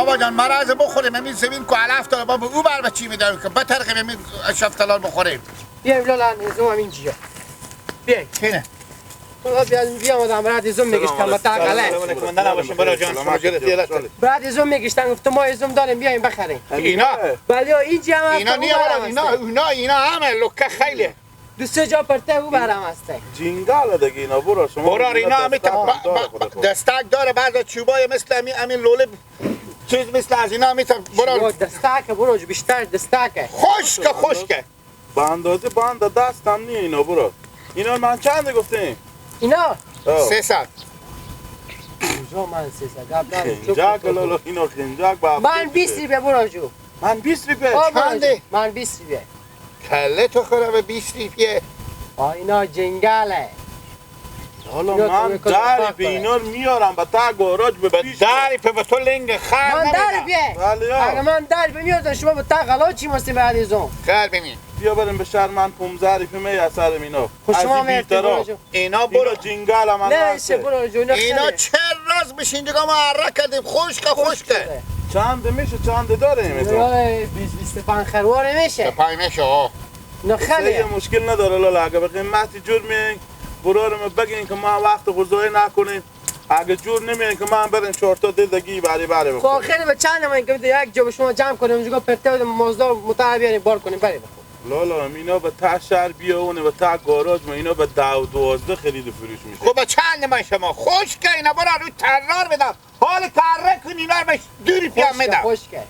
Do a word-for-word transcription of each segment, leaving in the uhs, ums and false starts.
بابا جان، ما راز بخوریم، همین زمین کو علف داره، بابا، او بر به چی می‌داریم که بترقیم، همین شفتلال بخوریم. بیا، بلا، لان، هیزم همین جیه. بیا. اینه. بابا، بیا، بیا، آدم، برات هیزم می‌گشتم، سلام علیکم. بتا، غله. سلام علیکم. مندن باشین، برو جان، شما جلت یه لحظه. برات هیزم می‌گشتم، گفتم، ما هیزم داریم، بیاین بخریم. اینا. بله، این جیه هم اینا نیه، برو، اینا، اینا، اینا همه لکه خیلی. دو سه جا پرته او برم هسته. جینگاله دگه اینا، برو شما. برو، اینا اینا هم دستک داره، با-، با-، خود خود. دستک داره، بعضا چوبای مثل امی، امی لوله چیز مثل از اینا می‌تونه، برو. او دستکه، برو، بیشتر دستکه. خشکه، خشکه. به اندازه بند دستم نیه اینا، برو. اینا من چند گفتیم؟ اینا؟ آه. سه صد. کجا من سه صد؟ گپ دارم، چوب خنجک، کن. لالا، اینا خنجک به من هفته بیست روپیه، برو جو. من بیست روپیه؟ آه، برو جو. چنده؟ من بیست روپیه. کله تو خرابه، بیست روپیه. آه، اینا جنگله. حالا اینا من تو می‌کنی ده روپیه اینا رو میارم به تا گاراژ به پیش. ده روپیه به تو لنگ خر من ده نمی‌دم. روپیه. بله یا. اگه من ده روپیه می‌آوردم، شما به تا غلا چی مستیم به عزیزم؟ خیر بینی. بیا بریم به شهر، من پونزده روپیه می‌یه سرم اینا. خب شما از این می‌رفتیم بی‌طرف. برو جو. اینا برو. اینا جنگل هم نه، هسته. ایسه برو جو، اینا اینا خیلی. چه راز بشین دیگه، ما عرق کردیم، خشک، خشک خشکه. شده. چند می‌شه، چند داره این می‌تونه؟ ای، بیست، بیست و پنج خروار می‌شه. بیست و پنج می‌شه، آه. نه، خیلی. سه یه مشکل نداره لالا، اگه به قیمت جور می‌این، برار ما بگین که ما وقت غذایی نکنیم. اگه جور نمی‌این که من برم چهار تا دل دگی بری بری خب بخورم. آخر به چند من که یک جا به شما جمع کنم، اونجا پرتو مزدا متعب یعنی بار کنیم، بری بخور. لالا، اینا به ته شهر بیا، اونه به ته گاراژ ما، اینا به ده و دوازده خرید و فروش می‌شه. خب به چند من شما؟ خشکه، اینا برو روی ترار بدم. حال کار کنی، اینا رو به دو روپیه خشکه، می‌دم. خشکه.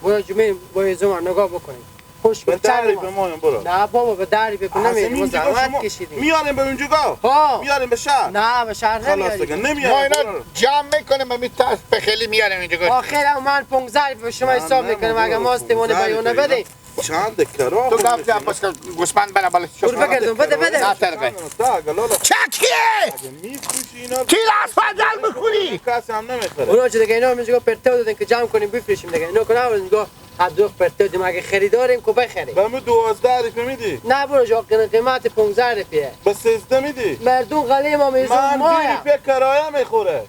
برو جمعه با یه زمان نگاه بکنیم. خشکه، به چند ده روپیه ما؟ ما هم برو. نه بابا، به ده روپیه که از نمی‌ریم، ما اینجا زحمت شما کشیدیم. میاریم به اونجا؟ ها. میاریم به شهر؟ نه، به شهر خلاص نمیاریم. دیگه، نمیاریم، آه، اینا برو. جمع می‌کنیم، به می تاس به خیلی میاریم اینجا. آخر هم من پونزده روپیه به شما نه، حساب نه، می‌کنم، ما اگه برو، ما استمونه پونزده بیانه روپیه. بده. چند کرا تو گپ جا پس که گوسپند بره، بله، شو. برو بگردون، بده، بده. نه، ترقه. تا گلالا. چکیه؟ اگه می‌فروشی اینا رو کی لاس فجل می‌کنی؟ کسی هم نمی‌خره. اونا چه دیگه، اینا هم اینجا پرتو دادن که جمع کنیم بفروشیم دیگه. اینا که نبودن، اینجا هر دو پرتو دادیم، اگه خریداریم که بخریم. به همون دوازده روپیه می‌دی؟ نه برو جو، قیمت پونزده روپیه. به سیزده می‌دی؟ مردم غلی ما میزون من مایه. بیست روپیه کرایه می‌خوره.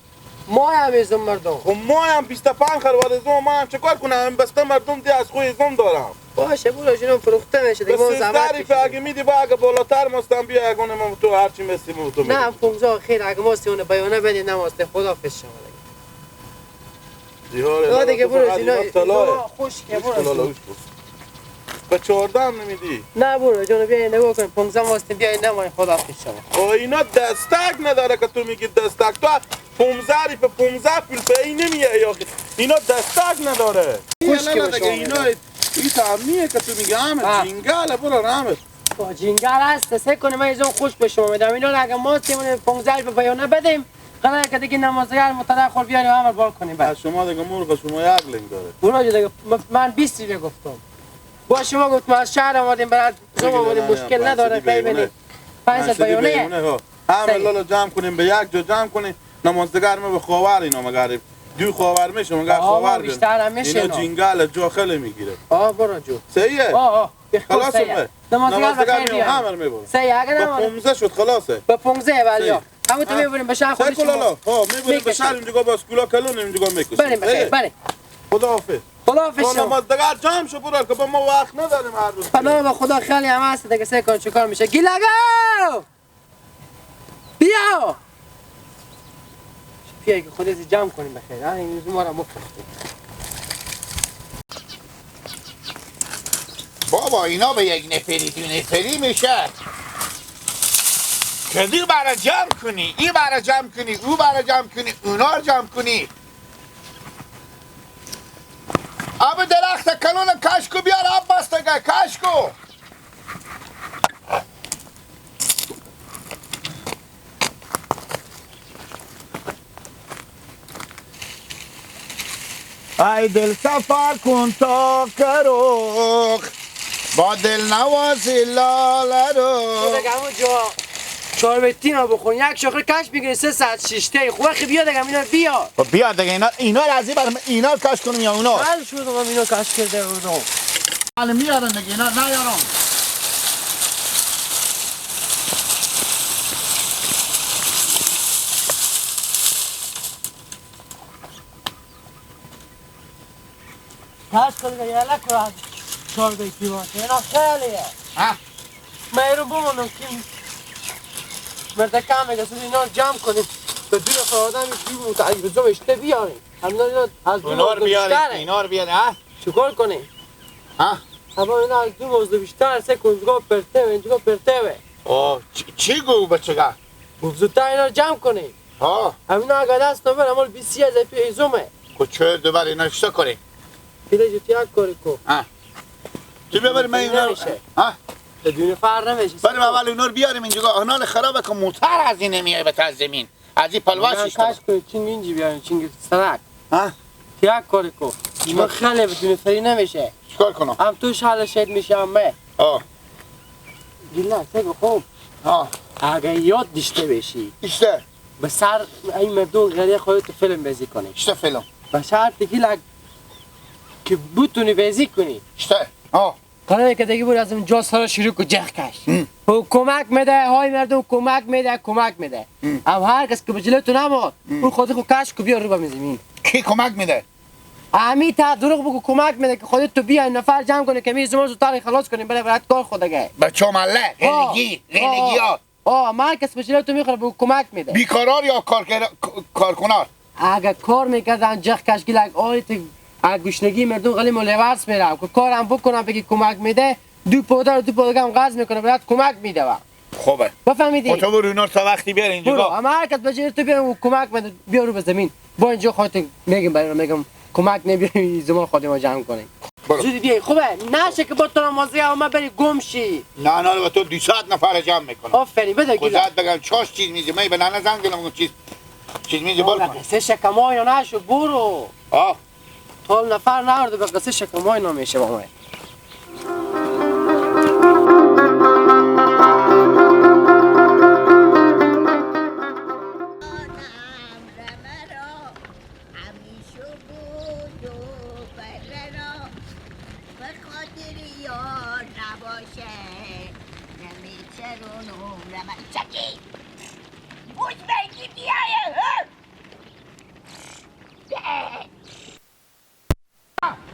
ما هم ازم مردم. خب ما هم بیست و پنج خروار ازم، ما هم چه کار کنم؟ هم بسته مردم دی از خو ازم دارم. باشه، برو جنوب فروخته می‌شه دیگه، به ما هم سیزده زحمت روپیه کشیدیم. اگه می‌دی با، اگه بالاتر مستم بیا، اگه اونم تو هر چی مسی تو می‌دی. نه، پونزده خیر، اگه ماستی اونه بیانه بدی، نماسته خداحافظ شما دیگه. دیوار یا دیگه برو جنوب، طلایه. خشکه، برو. به چهارده هم نمی‌دی؟ نه برو جنوب، بیا نگاه کن، پونزده ماستیم، بیا نمای، خداحافظ شما. آه، اینا دستک نداره که تو میگی دستک. تو پونزده ری به پونزده پول به این نمیه یا خی-، اینا دستک نداره. خوش که اینا باشه، دیگه، اینا این تعمیه که تو میگی، همه آه. جینگله، برو همه. با جینگل هست، سه کنه من ایزون خوش به شما می‌دم. اینا رو اگه ما سیمون پونزده ری به بیانه بدیم، قراره که دیگه نمازگر متدخل بیاریم، همه بار کنیم. بس. از شما دیگه مرغ شما یک لنگ داره. برو دیگه، م-، من بیست ری گفتم. با شما گفتم از شهر آمدیم، برای شما آمدیم، مشکل نداره، خیلی بنی. پنج صد بیانه. بیانه، ها. همه لالا جمع کنیم، به یک جا جمع کنیم. نمازدگر ما به خاور اینا مگریم. دو خاور می‌شه، مگر آقا، خاور بیشتر هم می‌شه اینا. جینگل جا خیلی می‌گیره. آه، برو جو. صحیحه؟ آه، آه. خلاص صحیحه. نمازدگر نمازدگر بخیر میام، بیان. همه رو می‌برم. صحیح، اگه با نماز پونزده شد، خلاصه. با پونزده، بله. صحیح. همون تو می‌بریم به شهر خودش. لالا. ها، می‌بریم به شهر، اینجا با اسکولا کلون اینجا می‌کشیم. بریم بخیر، صحیحه؟ بریم. خداحافظ. خداحافظ شما. نمازدگر جمع شو برو که با ما وقت نداریم هر روز. به نام خدا خیلی هم هست دیگه، سه کار چه کار می‌شه. گیلگا! بیا! بیا که خودت جمع کنیم بخیر، ها؟ این روز ما را مفت. بابا، اینا به یک نفری، دو نفری می‌شه. کدی برا جمع کنی، ای برا جمع کنی، او برا جمع کنی، اونا رو جمع کنی. آب درخت کلون کشکو بیار، آب بستگه کشکو. ای دل صفا کن تا کروخ، با دل‌نوازی لاله رو. تو دیگه همون جا چهار بیتینا بخون، یک شاخه کش می‌گیری سه ساعت شیشته. خب خیلی بیا دیگه، اینا بیا. خب بیا دیگه، اینا، اینا رو از این بر-، اینا رو کش کنم یا اونا؟ من شروع کنم اینا کش کرده بودم. حالا میارن دیگه، اینا نیارم. کاش کن که یه لکو از چهار بیتی باشه. اینا خیلیه. ها؟ من ایرو بمونم که مرد کم میگه سود اینا رو جمع کنیم. به دو نفر آدم یک جور متعجب زم اشته بیاریم. همنا اینا از دو اونا رو مزد بیاریم، بیشتره. اینا رو بیاریم، ها؟ چیکار کنیم؟ ها؟ اما اینا از دو مزد بیشتر، سه کنجگاه پرته و اینجا پرته و. آه، چی، چی گو بچگه؟ گفت زودتر اینا رو جمع کنیم. ها. همینا اگه دست نبر، اما بیست از پیزومه. کو چه دوباره اینا اشته کنیم؟ پیله جتی یک کاری کو. ها. تو بیا بر من اینا رو. نمیشه. ها؟ بدون فر نمیشه. بریم اول اینا رو بیاریم اینجا. آنال خرابه که موتر از این نمیه به تا زمین. از این پلواش اینا اشتباه. کاش کنی، چینگ اینجی بیاریم، چینگ سرک. ها؟ یک کاری کو. چیکار؟ ما خیلی بدون فری نمیشه. چیکار کنم؟ هم تو شاله شهید میشه، هم من. آه. گیلک، تو خوب. آه. اگه یاد داشته باشی. ایشته. به سر این مردم غریه خودت فیلم بازی کنی. ایشته فیلم. به شرط گیلک که بتونی بازی کنی. ایشته. آه. قراره که دیگه بود از اون جا سر شروع کو جخ کش. هم. او کمک می‌ده، های مردم کمک می‌ده، کمک می‌ده. هم. او هر کس که به جلو تو نماد، هم. او خودی خو کش کو بیا رو به زمین. کی کمک می‌ده؟ امی تا دروغ بگو کمک می‌ده که خودی تو بیا نفر جمع کنه که می زمان زودتر خلاص کنیم بره برات کار خود دیگه. بچه مله، آه. غلگی، آه. غلگی ها. آه، من کس به جلو تو می‌خوره بگو کمک می‌ده. بیکارار یا کارگر-، ک-، کارکنار؟ اگه کار می‌کردن جخ کشگیلک آیت، اگه گشنگی مردم غلی ملیورس می‌ره. که کارم بکنم بگی کمک می‌ده، دو پوده و دو پوده هم قرض می‌کنه، باید کمک می‌ده و. خوبه. بفهمیدی؟ خب تو برو اینا رو تا وقتی بیار اینجا. برو، اما هر کس به جای تو بیار و کمک می‌ده، بیار رو به زمین. با اینجا خودت می‌گم، برای رو می‌گم، کمک نمی‌بینی، زمان خودی ما جمع کنیم. برو. زودی بیای. خوبه، نشه که با تو نمازی اما بری گم شی. نه، نه، با تو دویست نفر جمع می‌کنم. آفرین، بده گیلک. خودت بگم، چاش چیز میزی، من به ننه زنگ دارم، چیز، چیز میزی، برو. قصه شکمای نشو، برو. آه. تا حال نفر نورده به قصه شکمای نمیشه با من. همیشه بود و بره را به خاطر یار نباشه، نمی‌چرون عمر من. چکی؟ بوز بیگی بیایه، ها؟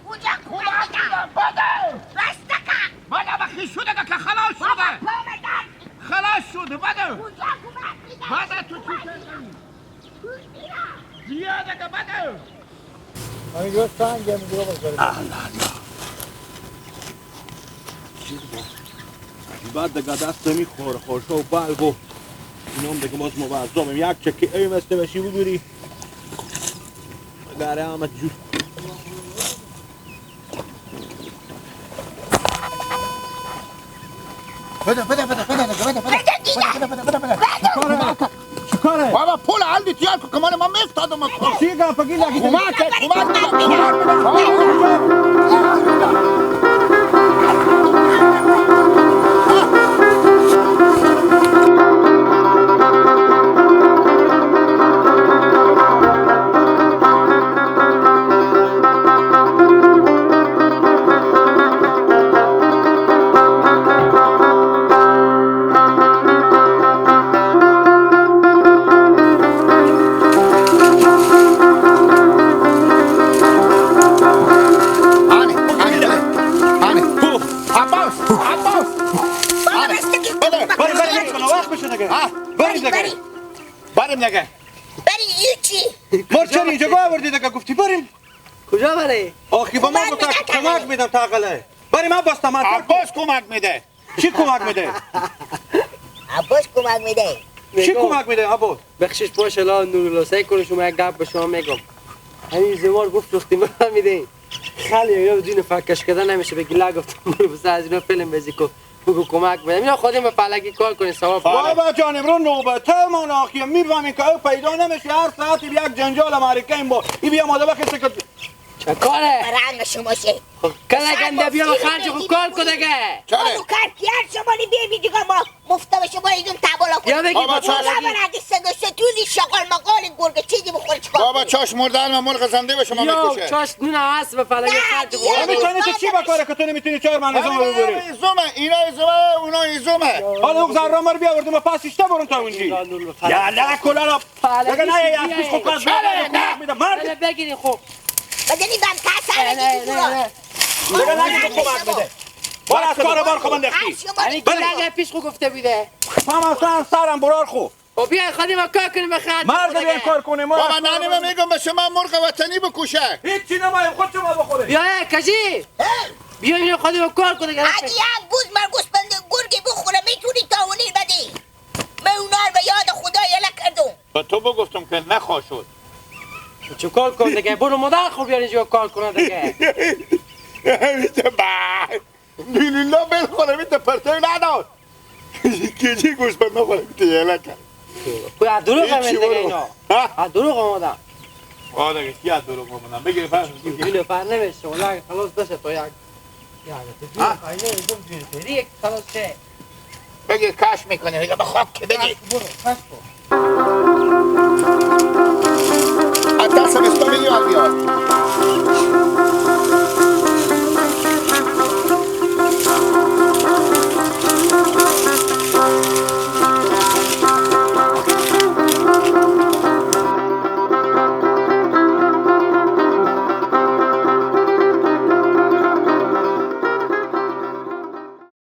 اونجا کمک می‌دم. بده. بس نکن. بده، به خیشو دیگه که خلاص شده. بابا، پا می‌دم. خلاص شده، بده. اونجا کمک می‌دم. بده، تو چی کردی؟ بیا دیگه، بده. آره، یه سنگ هم دیگه بزنیم. الله، الله. چی دیگه؟ بعد دیگه دست می‌خوره، خورشه و برگ و اینا هم دیگه باز ما به عذابیم. یک چکی ایم است بشی بگوری. گره آمد جو. بده، بده، بده، بده، بده، بده. بده، بده، بده، بده، بده. چیکاره؟ چیکاره؟ بابا، پول حل دی تیار کو، کمال ما میفتادم. چی گپ گی لگی؟ کمک، کمک، کمک. آنی، آنی، آنی. عباس، عباس. بده. بری، بری، بری. وقت بشه دیگه. ها؟ بری دیگه. بری. بریم دیگه. بری ای چی؟ مار چرا اینجا گاه آوردی دیگه؟ گفتی بریم. کجا بره؟ آخی با ما کمک گفت می‌ده کمک می‌دم تا اقله. بریم عباس، تمرکز کن. عباس کمک می‌ده. چی کمک می‌ده؟ عباس کمک می‌ده. چی می‌گم. کمک می‌ده عباس؟ بخشش باشه لا نورالله، سعی کنه شما یک گپ به شما می‌گم. همین زمار گفت وقتی ما می‌ده. خالی اینا بدون فکش کردن نمیشه، به گله گفتم برو بس از اینا فیلم بازی کن. بگو کمک بده. اینا خودم به فلکی کار کنی، ثواب کنی. بابا جان، امرو نوبته ما آخی می‌فهمیم که او پیدا نمیشه، هر ساعت یک جنجال معرکه این با. ای بیا ماده بخیسته که چه کاره؟ رنگ شما شه. خب، کله گنده بیا به خرج خود کار کن دیگه. چاره؟ خب، کار کیار شما نی بیا بی دیگه ما مفته به شما ایدون تبالا کن. یا بگی بابا، بابا چاره؟ لگی. من اگه سگه ستوزی شغل مقالی گرگه چیزی بخور چیکار بابا، کنی؟ چاش مردن و مرغ زنده به شما یا می‌کشه. چاش نون هست به فلگی نه، خرج بیا خود. همین بخور. تنه تو چی بکاره که تو نمی‌تونی چهار ماه نظام رو ببری؟ ایزومه، اینا ایزومه، اونا ایزومه. حالا اون زهرا ما رو بیاوردیم و پس اشته برون تا اونجی. یا نه، کلا را فلگی دیگه نه، شیشی یک پیش خود دیگه. پس چاره بده، نه؟ کمک می‌دم. مرد. بله، بگیرین خب. بدنی دم ترس تره نه، نه، دیگه نه، برو. نه. دیگه نگی که کمک بده. بار از کار بار خو بندختی. هر شما یعنی بله. گلگه پیش خو گفته بوده. هم اصلاً سرم برار خو. خب بیا خودی ما کار کنیم بخاطر مرد خدا بیا دیگه. کار کنیم، ما بابا، نانی من می‌گم به شما مرغ وطنی بکشه. هیچی نمایم، خود شما بخورید. بیا، اه، کجی. بیا اینو خودی ما کار کنیم دیگه. اگه یک گوز مرگوز بنده گرگی بخوره، می‌تونی تاوانی بدی. من اونا رو به یاد خدا یله کردم. به تو بگفتم که نخوا شد. چه کار کن دیگه؟ برو مادر خو بیار اینجا کار کنه دیگه. به. بیلولا بل خوره می‌ته پرتای نداد. کیجی گوش بر نخوره می‌ته یله کرد. تو از دروغ هیچی می‌گه برو. اینا. ها؟ از دروغ آمدم. آه دیگه، کی از دروغ آمدم؟ بگیر، بگیر. بگیر، پر نمیشه. والله خلاص بشه تو یک. یک. ها؟ خلاص شه. بگیر، کش می‌کنه. بگیر، به خاک که بگیر. کش برو، کش برو.